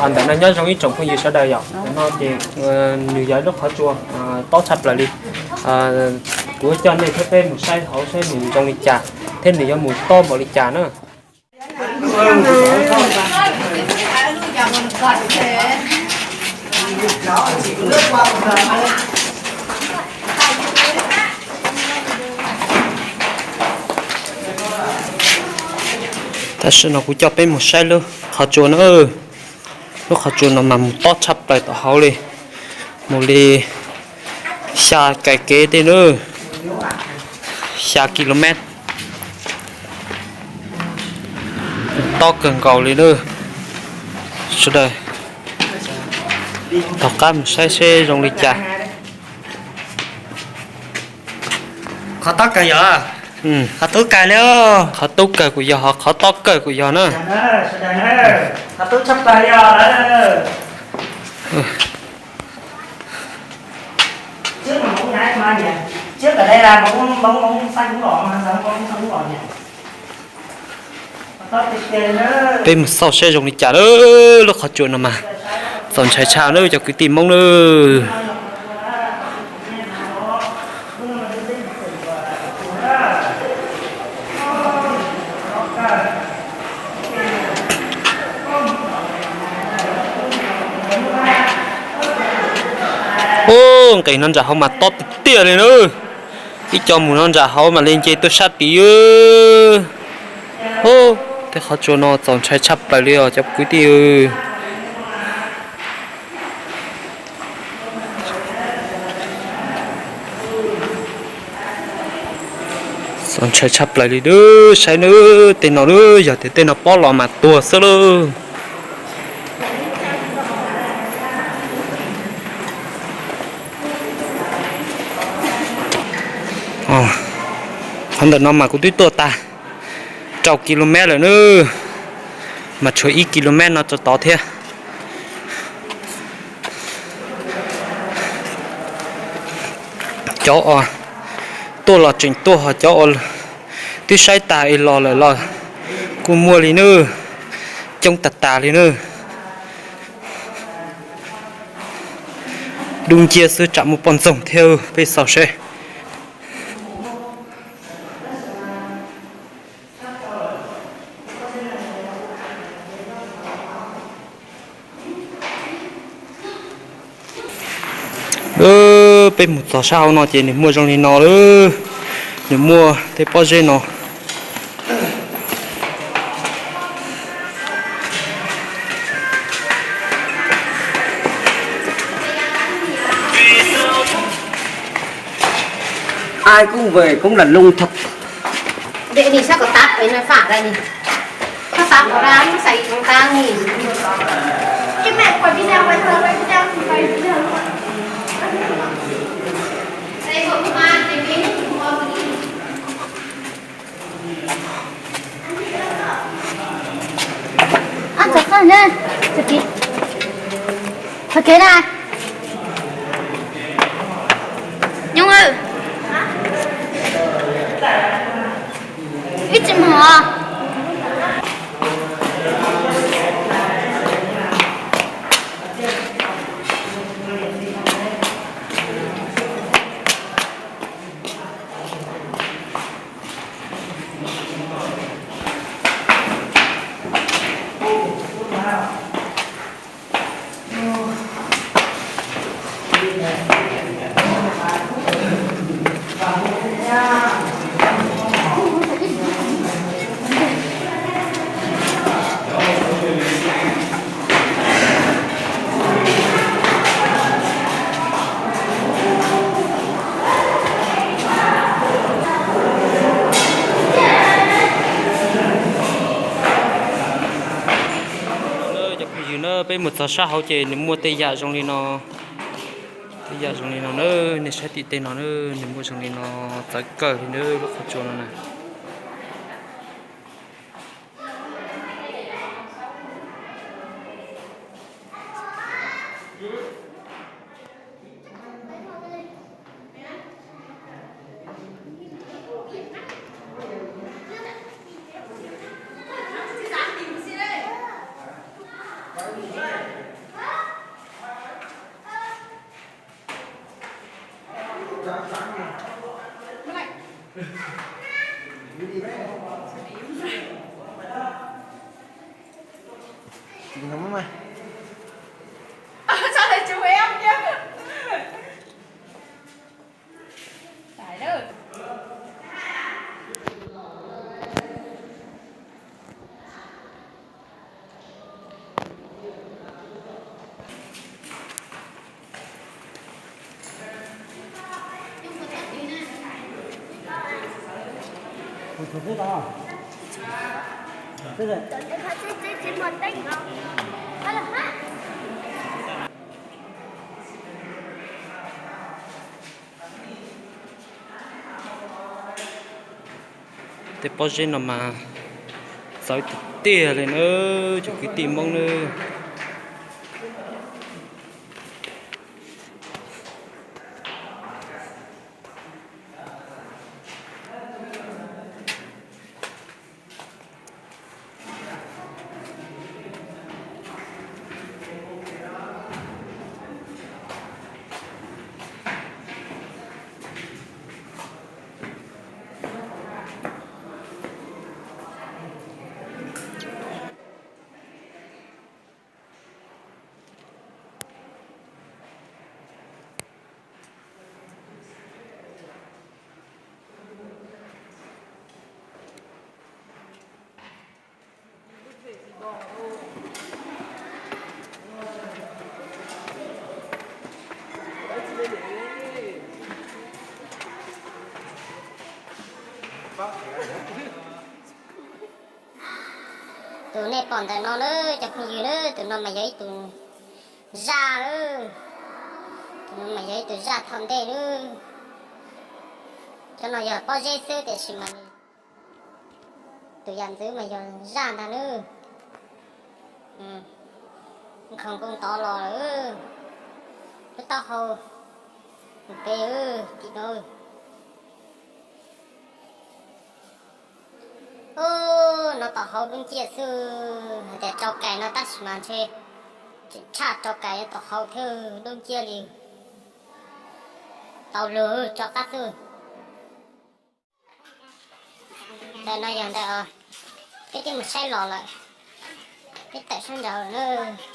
Ntawm no nyob zoo ib tsoom phooj ywg sawv daws yom, ntawm no ces nws yog lub qhov tsua tob tshaj plaws li. Kuv coj nej thiab peb mus saib hauv saib nws zoo li cas thiab nws yuav mus tob npaum li cas na. Tam sim no kuv coj peb mus saib lub qhov tsua na. Lub qhov tsua no mas mus tob tshaj plaws tom hauv li, mus li xya kais kev tej na, xya ki lo mev. Tob kawg nkaus li na. Sawv daws tom qab mus saib seb zoo li cas. Qhov tob kawg yog, qhov tub kawg li, qhov tub kawg kuj yog, qhov tob kawg kuj yog na. Qhov tub tshaj plaws li os. Peb mus xauj saib zoo li cas lawm, lub qhov tsua no mas txaus ntshai tshaj nawb cov kwv tij Hmoob nawb. Ub, nqis no nram hauv mas tob tiag tiag li na. Ib co mus no nram hauv mam li nce tuaj sab tid. Ub, tej qhov tsua no txaus ntshai tshaj plaws li os cov kwv tij. Txaus ntshai tshaj plaws li nawb, saib nawb, tej no nawb, yog tias tej no pob los mas tuag xwb lauj. Qhov ntawm no mas kuv twb tuaj tag rau ki lo mev lawm nawb, mas tshuav ib ki lo mev no rau tod thiab. Cov uas tuaj los tseem tuaj, ho cov uas twb saib tas es los lawm los kuj muaj li nawb, coob tas tas li nawb. Dub nciab xwb tsam muaj poj ntxoog thiab, peb xauj seb. Peb mus txog sab hauv no ces nws muaj zoo li no lawm, nws muaj tej pob zeb no. Ai cũng về cũng là lung thật. Để mình sắp có táp với nó phả ra nhỉ. Sắp táp có ra, nó xài trong tang nhỉ. Cái mẹ quay video, quay video, quay video, quay video. Đây, bộ công an, đây, bên công an. Ơ, chào con nhé. Chào ký. Chào ký này. Nhung ơi. Ib tsis mus. Cov phooj ywg na, peb mus txog sab hauv ces nws muaj tej yam zoo li no. Tej yam zoo li no na, nej saib tim tej no na, nws muaj zoo li no, txawv kawg li na, lub qhov tsua no na. Tej pob zeb no mas txawv tiag tiag li na, cov kwv tij Hmoob na. Tus nej pom ntawm no na cov phooj ywg na, tus no mas yog ib tug zaj, tus no mas yog ib tug zaj thaum ntej na. Cov no yog pob zeb xwb tiam sis mas tus yam ntxwv mas yog zaj ntag na. Nkhaus nkauj tod los lawm, lub taub hau pem tim no. Ub, no tom hauv dub nciab xwb, hais tias rau kais no tab sis mas ntshe tseem tshaj rau kais tom hauv thiab, dub nciab li. Tau lug tso qab xwb. Ntawm no yog ntawm peb twb mus saib los lawm, peb tawm sab nraud lawm na.